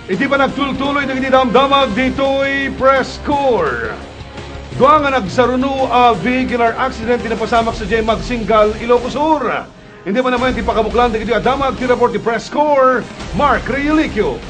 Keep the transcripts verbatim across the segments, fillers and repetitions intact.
Iti panagtultuloy dagiti damdamag ditoy press corps. Dua nga nagsaruno a vehicular accident ti napasamak sadiay Magsingal, Ilocos Sur. Iti manen ti pakabuklan dagitoy a damag ti report ti press corps, Mark Realicio.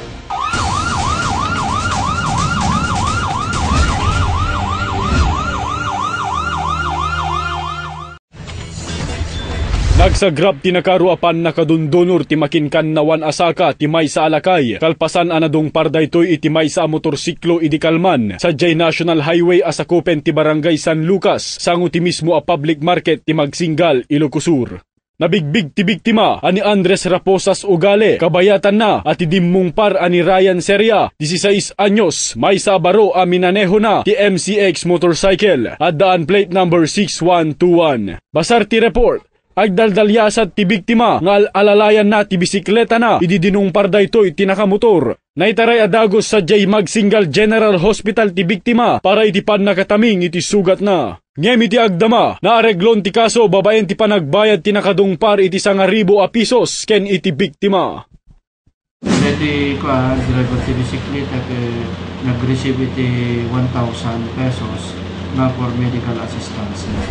Nagsagrap ti nakaruapan nakadundunor ti makinkannawan a saka ti maysa a lakay, kalpasan a nadungpar daytoy iti maysa a motorsiklo idi kalman, sadiay National Highway a sakupen ti Barangay San Lucas, sango ti mismo a public market ti Magsingal, Ilocos Sur. Nabigbig ti biktima a ni Andres Raposas Ugale, kabayatanna a ti dimmungpar a ni Ryan Seria, disisais anyos, maysa a baro a minanehona ti M C X motorcycle, addaan plate number six one two one. Basar ti report, agdaldaliasat ti biktima nga al-alalayanna ti bisikletana idi dinungpar daytoy ti nakamotor. Naitaray a dagus sadiay Magsingal General Hospital ti biktima para iti pannakataming iti sugatna. Ngem iti agdama, naareglon ti kaso babaen ti panagbayad ti nakadungpar iti sangaribu a pisos ken iti biktima. Iti, kuan, driver ti bisikleta ket nag-receive iti one thousand pesos nga for medical assistance na.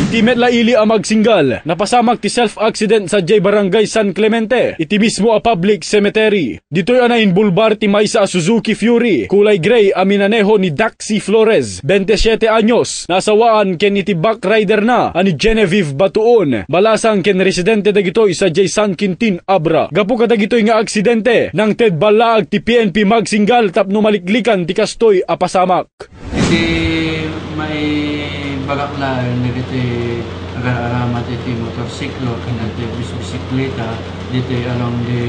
Iti met la ili a Magsingal, napasamak ti self-accident sadiay Barangay San Clemente, iti mismo a public cemetery. Ditoy a nainbulbar ti maysa a Suzuki Fury, kulay gray a minaneho ni Daxi Flores, bente siete anyos, nasawaan ken iti back riderna a ni Genevieve Batuon, balasang ken residente dagitoy sadiay San Quintin, Abra. Gapu kadagitoy nga aksidente, nangted ballaag ti P N P Magsingal tapno maliklikan ti kastoy a pasamak. Iti maibagak laeng dagiti agar-aramat iti motorsiklo ken iti bis-, bisikleta ditoy along the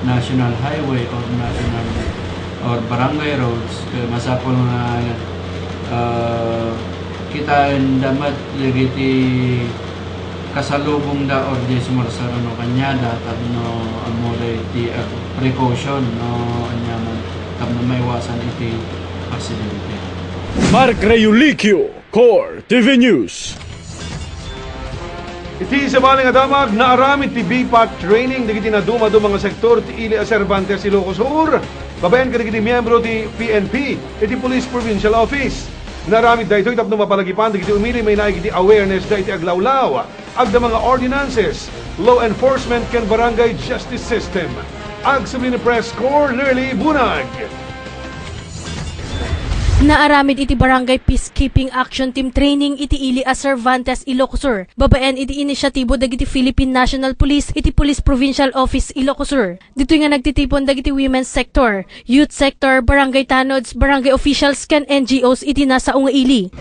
national highway or national or barangay roads, ket masapul nga, ah, kitaenda met dagiti kasalubongda or diay sumarsaruno kaniada tapno ammoda iti ag-, precaution no aniaman tapno maiwasan iti aksidente. Mark Reulicio, Core T V News. Iti sabali nga damag, naaramid ti B PAT training dagiti nadumaduma nga sektor ti ili a Cervantes, Ilocos Sur, babaen kadagiti miyembro ti P N P iti Police Provincial Office. Naaramid daytoy tapno mapalagipan dagiti umili mainaig iti awareness da iti aglawlaw, agdama nga ordinances, law enforcement ken barangay justice system. Agsubli ni Press Corps Nerly Bunag. Naaramid iti Barangay Peacekeeping Action Team Training iti ili a Cervantes, Ilocos Sur, babaen iti inisyatibo dagiti Philippine National Police iti Police Provincial Office, Ilocos Sur. Ditoy nga nagtitipon dagiti women's sector, youth sector, barangay tanods, barangay officials, ken N G Os iti nasao nga ili.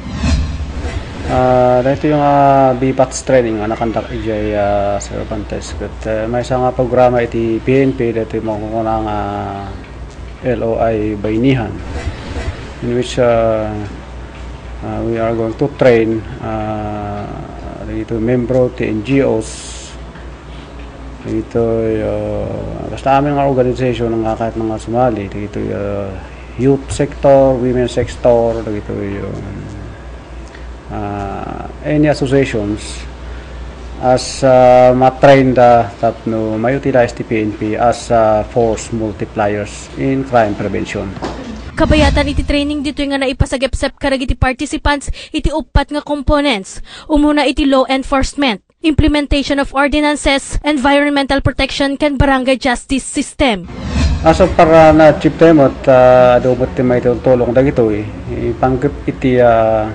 Ah, daytoy nga B PATS training nga nakandak idiay, ah, Cervantes. Ket, eh, maysa nga programa iti P N P, daytoy makukuna nga L O I Bayanihan, in which, ah, ah, we are going to train, ah, dagitoy membro ti N G Os, dagitoy, ah, basta amin nga organization nga kahit nga sumali, dagitoy, ah, youth sector, women sector, dagitoy, um, ah, any associations as, ah, matrain da tapno ma-utilize ti P N P as, ah, force multipliers in crime prevention. Kabayatan iti training ditoy nga naipasagepsep kadagiti participants iti uppat nga components. Umuna iti law enforcement, implementation of ordinances, environmental protection, ken barangay justice system. As of para na-achieve tayo met, ah, adu met ti maitultulong dagitoy, ipanggep iti, ah,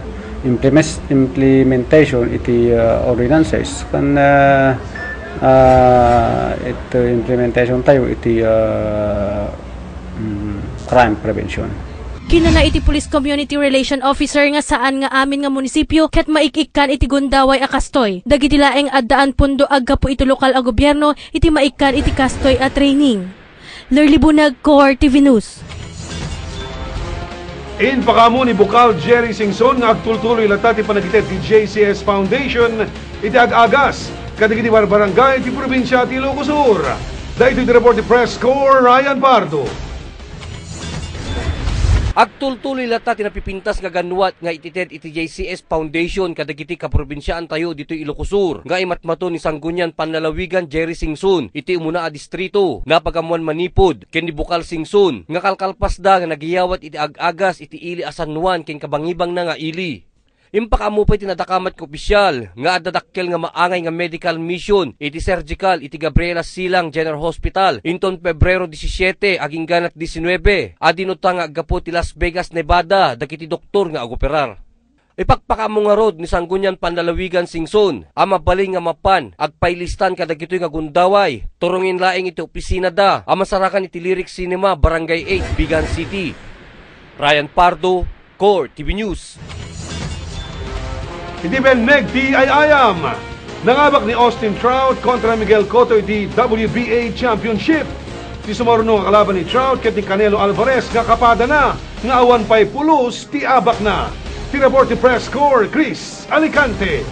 implemes-, implementation iti, ah, ordinances, ken, ah, ah, iti implementation tayo iti, ah, mm, crime prevention. Kinuna iti Police Community Relation Officer nga saan nga amin nga munisipyo ket maik-ikkan iti gundaway a kastoy. Dagiti laeng addaan pundo aggapu iti lokal a gobierno iti maikkan iti kastoy a training. Lerly Bunag, Core T V News. Impakaammo ni Bukal Jerry Singson nga agtultuloy latta ti panagitd ti J C S Foundation iti ag-agas kadagiti barbarangay ti probinsia ti Ilocos Sur. Daytoy ti report ti Press Corps, Ryan Pardo. Agtultuloy latta ti napipintas nga ganwat nga itited iti J C S Foundation kadagiti kaprobinsiaantayo ditoy Ilocos Sur nga imatmaton ni Sangguniang Panlalawigan Jerry Singson iti umuna a distrito, napagammoan manipud ken ni Bukal Singson nga kalkalpasda nga nagyawat iti ag-agas iti ili a San Juan ken kabangibangna nga ili. Impakaammo pay ti nadakamat nga opisyal nga adda dakkel nga maangay nga medical mission iti surgical iti Gabriela Silang General Hospital inton Pebrero disisiete agingganat disinnuebe a dinutang nga aggapu ti Las Vegas, Nevada dagiti doktor nga agoperar. Ipakpakaammo ngarud ni Sangguniang Panlalawigan Singson a mabalin nga mapan agpailistan kadagitoy nga gundaway. Turongin laeng iti opisinada a masarakan iti Lyric Cinema, Barangay eight, Vigan City. Ryan Pardo, Core T V News. Iti benneg ti ay-ayam, nangabak ni Austin Trout kontra Miguel Cotto iti W B A Championship. Ti sumaruno nga kalaban ni Trout ket ni Canelo Alvarez nga kapadana nga awan pay pulos ti abakna. Ti report ti Press Corps, Chris Alicante.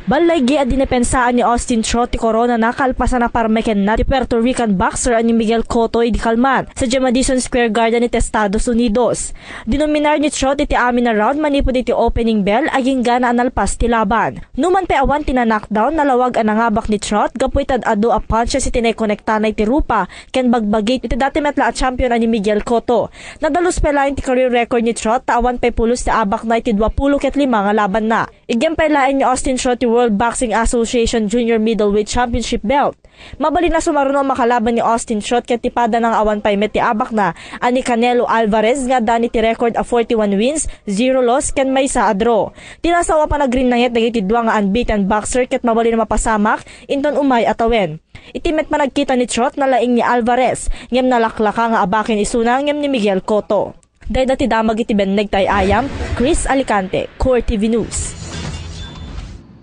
Balligi a dinepensaan ni Austin Trout ti koronana kalpasan a parmekenna ti Puerto Rican boxer a ni Miguel Cotto idi kalman sadiay Madison Square Garden iti Estados Unidos. Dinominar ni Trout iti amin a round manipud iti opening bell agingga a nalpas ti laban. Numan pay awan ti na-knockdown, nalawag a nangabak ni Trout gapu iti ad-adu a punches iti naikonektana iti rupa ken bagbagi iti dati met la a champion a ni Miguel Cotto. Nadalus pay laeng ti career record ni Trout ta awan pay pulos ti abakna iti duapulo ket lima nga labanna. Igem pay laeng ni Austin Trout ti World Boxing Association Junior Middleweight Championship belt. Mabalin a sumaruno a makalaban ni Austin Trout ket ti padana nga awan pay met ti abakna a ni Canelo Alvarez nga adda ni ti record a forty-one wins, zero loss, ken maysa a draw. Ti nasaw a panagrinnanget dagiti dua nga unbeaten boxer ket mabalin a mapasamak inton umay a tawen. Iti met panagkita ni Trout, nalaing ni Alvarez, ngem nalaklaka nga abaken isuna ngem ni Miguel Cotto. Dayta ti damag iti benneg ti ay-ayam, Chris Alicante, Core T V News.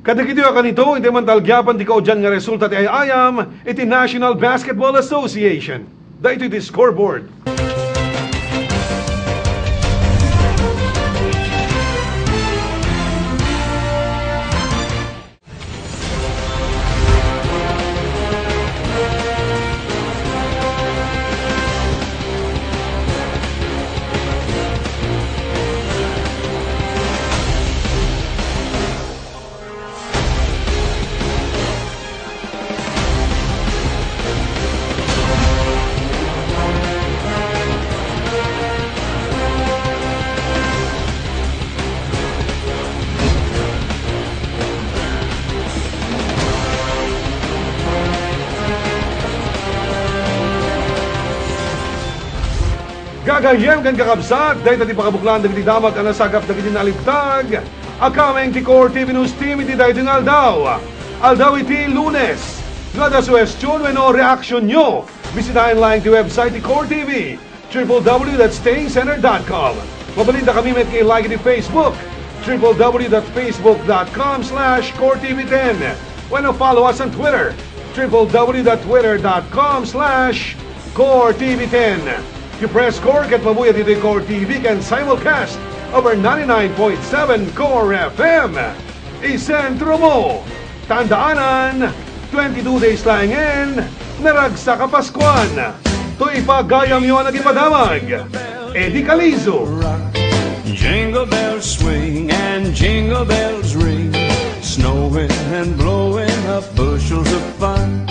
Kadagitoy a kanito, iti mantalgiapan ti kaudian nga resulta ti ay-ayam iti National Basketball Association. Daytoy ti scoreboard. Gagayyem ken kakabsat, dayta ti pakabuklan dagiti damag a nasagap dagiti nalibtag a kameng ti Core T V News Team iti daytoy nga aldaw. Aldaw iti Lunes, no adda suhestion wenno reaksionyo, bisitaen laeng ti website ti Core T V, triple W dot staying center dot com. Mabalinda kami met nga i-like iti Facebook, triple W dot facebook dot com slash core T V ten. Wenno follow us on Twitter, triple W dot twitter dot com slash core T V ten. Ti Press Corps ket mabuya ditoy Core T V ken simulcast over ninety-nine point seven Core F M. Isentro mo! Tandaanan, twenty-two days laengen, naragsak a Paskuan. Toy pagayamyo a nagipadamag, Eddie Calizo. Jingle bells swing and jingle bells ring. Snowing and blowing up bushels of fun.